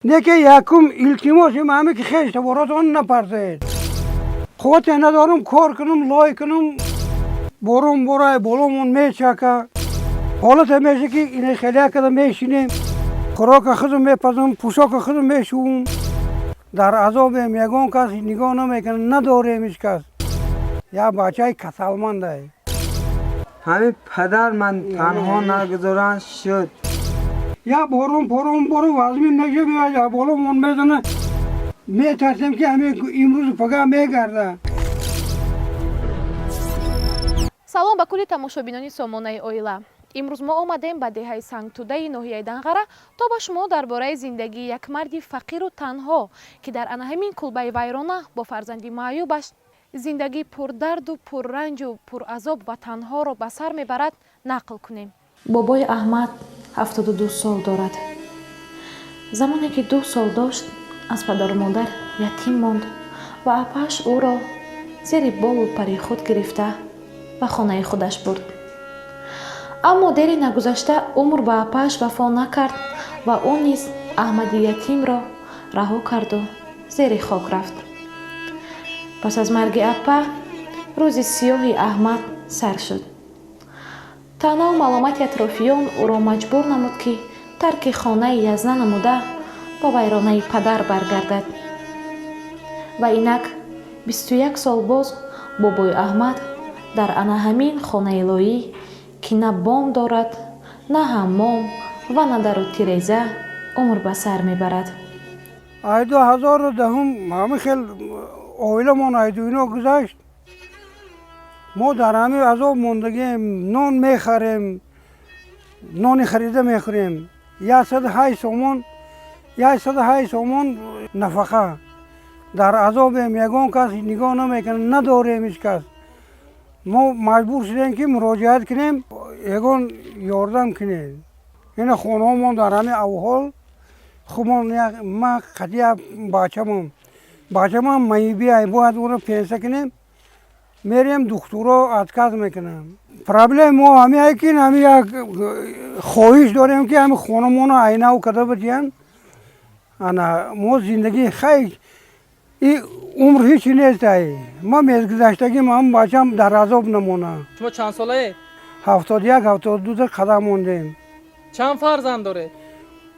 Неки якум илтимосим ҳаме ки хеш таборотон напарзед. Қуввате надорум кор кунум, лой кунум, борон борай, боломон мечака. Ҳолате меша ки ина хеле када мешинем, хӯрока худум мепазум, пӯшока худум мешӯм. Дар азобем, ягон кас нигоҳ намекунад, надорем ҳеҷ кас. Як бачаи касалмандай. Ҳамин падар ман танҳо нагузоранд шуд. Як борон порон борон вазмин меша, меояд, боломон мезана. Метарсем ки ҳамин имрӯзу пага мегарда. Салом ба кулли тамошобинони сомонаи оила. Имрӯз мо омадем ба деҳаи Сангтудаи ноҳияи Данғара, то ба шумо дар бораи зиндагии як марди фақиру танҳо, ки дар ана ҳамин кулбаи вайрона бо фарзанди маъюбаш зиндагии пурдарду пурранҷу пуразоб ва танҳоро ба сар мебарад, нақл кунем. Бобои Аҳмад 72 сол дорад. Замоне ки 2 сол дошт, аз падару модар ятим монд ва апааш ӯро зери болу пари худ гирифта ба хонаи худаш бурд. Аммо дери нагузашта умр ба апааш вафо накард ва ӯ низ Аҳмади ятимро раҳо карду зери хок рафт. Пас аз марги апа рӯзи сиёҳи Аҳмад сар шуд. Таънаву маломати атрофиён ӯро маҷбур намуд, ки тарки хонаи язна намуда ба вайронаи падар баргардад. Ва инак 21 сол боз бобои Аҳмад дар ана ҳамин хонаи лоӣ, ки на бом дорад, на ҳаммом ва на дару тиреза, умр ба сар мебарад. Ай 2010 ҳамин хел оиламон айду ино гузашт. Мо дар ҳамин азоб мондагием, нон мехарем, нони харида мехӯрем. 108 сомон, 108 сомон нафақа. Дар азобем, ягон кас нигоҳ намекунад, надорем ҳеҷ кас. Мо маҷбур шудем ки муроҷиат кунем, ягон ёрдам кунем. Ина хонаҳомон дар ҳамин авҳол. Хубмон ма қатия бачамон. Бачамон маибиай, бояд ӯро пенса кунем. Мерем, духтуро отказ мекунанд. Проблема мо ҳамин ки ҳамин як хоҳиш дорем, ки ҳамин хонамонро айнав карда бидиҳанд. Ана мо зиндагӣ хай и умр ҳечи нестай. Ма мезгузаштагим, ҳам бачам дар азоб намонад. Шумо чанд солаед? 71, 72 қадам мондем. Чанд фарзанд доред?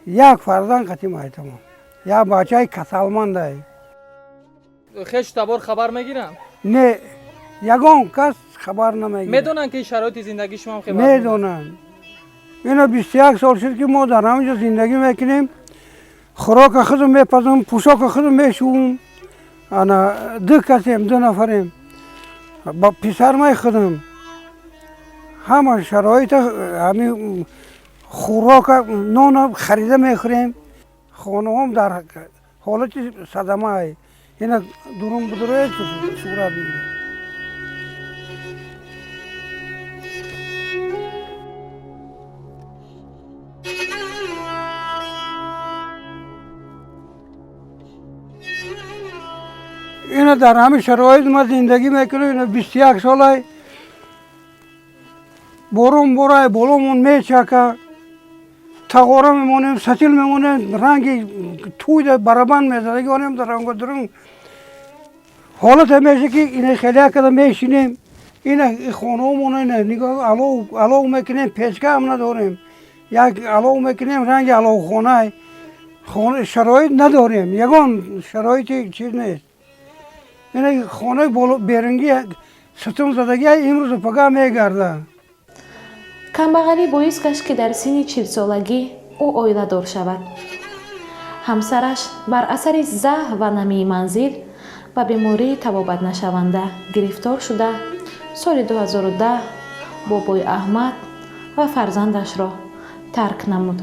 Як фарзанд қатим айтамон. Як бачаи касалмандай. Хешу табор хабар мегиранд? Не, ягон кас хабар намегирад. Медонанд, ки шароити зиндагии шумо хеле Медонанд. Ина 21 сол шуд, ки мо дар ҳамин ҷо зиндагӣ мекунем. Хӯрока худум мепазам, пӯшока худум мешӯм. Ана ду касем, ду нафарем. Ба писармай худум. Ҳама шароита ҳамин хӯрока, нона харида мехӯрем. Хонаҳом дар ҳолати садамаай. Ина дурун будуроед, сурат мегирад. Ина дар ҳамин шароит ма зиндагӣ мекунем. Ина 21 солай борон борай, боломон мечака. Тағора мемонем, сатил мемонем, ранги тӯйда барабан мезадаги онем дар ранго дурун. Ҳолате меша ки ина хеле када мешинем. Ина хонаҳомон ина нигоҳ, алов алов мекунем, печка ҳам надорем. Як алов мекунем, ранги аловхонай. Хона шароит надорем, ягон шароити чиз нест. Ина хонаи берунгӣ сутун задагӣ, имрӯзу пага мегарда. Камбағалӣ боис гашт, ки дар синни 40-солагӣ ӯ оиладор шавад. Ҳамсараш бар асари заҳ ва намии манзил ба бемории табобатнашаванда гирифтор шуда, соли 2010 бобои Аҳмад ва фарзандашро тарк намуд.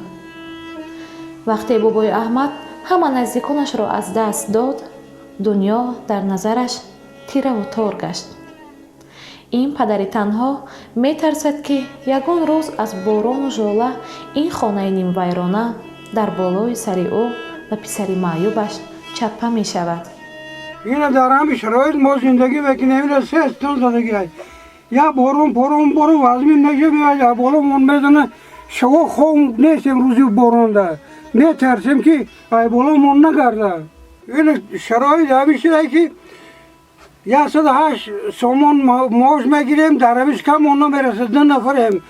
Вақте бобои Аҳмад ҳама наздиконашро аз даст дод, дунё дар назараш тираву тор гашт. Ин падари танҳо метарсад, ки ягон рӯз аз борону жола ин хонаи нимвайрона дар болои сари ӯ ва писари маъюбаш чаппа мешавад. Ина дар ҳамин шароит мо зиндагӣ мекунем. Ина се сутун задагиай. Як борон порон борон вазмин меша, меояд, боломон мезана. Шаво хоб нестем рӯзи боронда. Метарсем, ки Ай боломон нагарда. Ин шароит ҳамин шуда, ки 108 сомон маош мегирем, дар ҳамиш кам намерасад. Ду нафарем,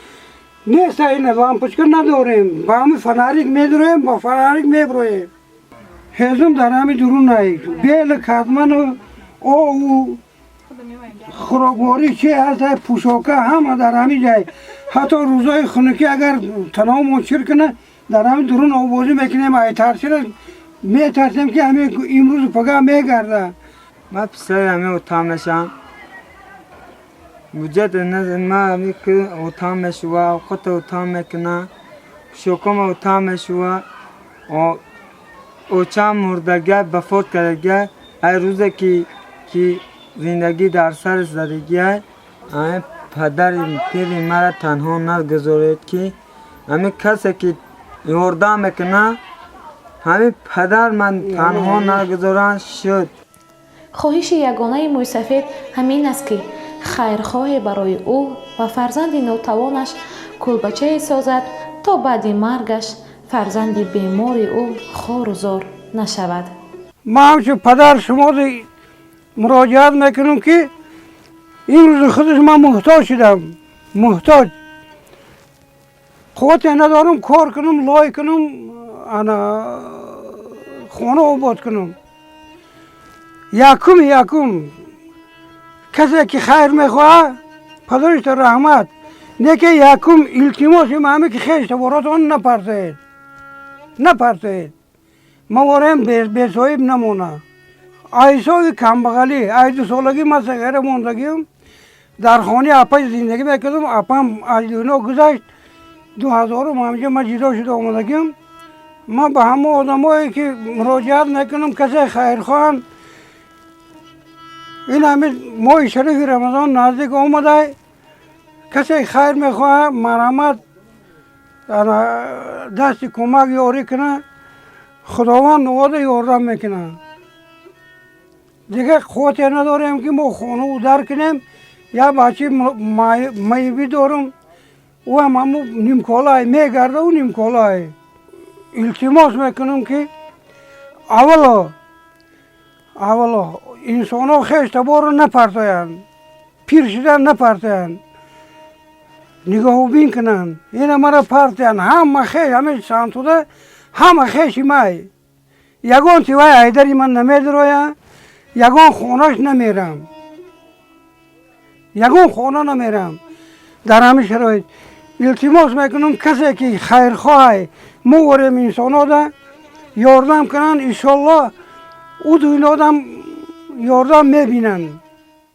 нест, ин лампочка надорем, ба ҳами фонарик медуроем, ба фонарик меброем. Ҳезум дар ҳами дурунай, бел, кадману ову хӯрокворӣ чи ҳаст, пӯшока ҳама дар ҳами ҷай. Ҳатто рӯзои хунукӣ агар танаомон чир кунад, дар ҳами дурун обозӣ мекунем. Ай тарсира метарсем, ки ҳами имрӯзу пага мегарда. Ман писари ҳами отам мешам. Буҷет ма ҳами ки отам мешува, овқата отам мекуна, пӯшокама отам мешува. Очам мурдага, вафот кардага. Ай рӯзе ки зиндагӣ дар сари задагиай, ҳами падари пири мара танҳо нагузоред, ки ҳами касе ки ёрдам мекуна, ҳами падар ман танҳо нагузоранд шуд. Хоҳиши ягонаи мӯйсафед ҳамин аст, ки хайрхоҳе барои ӯ ва фарзанди нотавонаш кӯлбачае созад, то баъди маргаш фарзанди бемори ӯ хору зор нашавад. Ман ҳамчун падар шумо муроҷиат мекунам, ки имрӯз худаш ман муҳтоҷ шудам, муҳтоҷ, қуввате надорам кор кунам, лой кунам, ана хона обод кунам. Якум касе ки хайр мехоҳад, падаришта раҳмат, не ки якум илтимоси ма ҳаме, ки хеш таборотон напартоед, напартоед, ма ворем бесоҳиб намона. Айсови камбағалӣ, ай дусолагӣ ман сағира мондагиам, дар хонаи апаи зиндагӣ мекардам. Апам аз дунё гузашт 2000-ум, ҳамҷа ман ҷудо шуда омадагиам. Ман ба ҳама одамое ки муроҷиат мекунам, касе хайрхоҳанд, ин ҳами моҳи шарифи Рамазон наздик омадай, касе хайр мехоҳад, марҳамат, дасти кӯмак ёрӣ кунад, Худованд нувода ёрдам мекунад. Дигар қуввате надорем, ки мо хонаву дар кунем. Як бачаи маибӣ дорам, ӯ ҳам ҳаму нимколай мегарда, ӯ нимколай. Илтимос мекунам, ки аввало инсонҳо хеш таборро напартоянд, пир шудан напартоянд, нигоҳубин кунанд. Ина мара партиянд, ҳама хеш, ҳами Сангтуда ҳама хеши май, ягон тивай айдари ман намедирояд, ягон хонаш намерам, ягон хона намерам. Дар ҳамин шароит илтимос мекунам, касе ки хайрхоҳай, мо ворем инсонода ёрдам кунанд, иншоллоҳ ӯ дуинодам ёрдам мебинанд.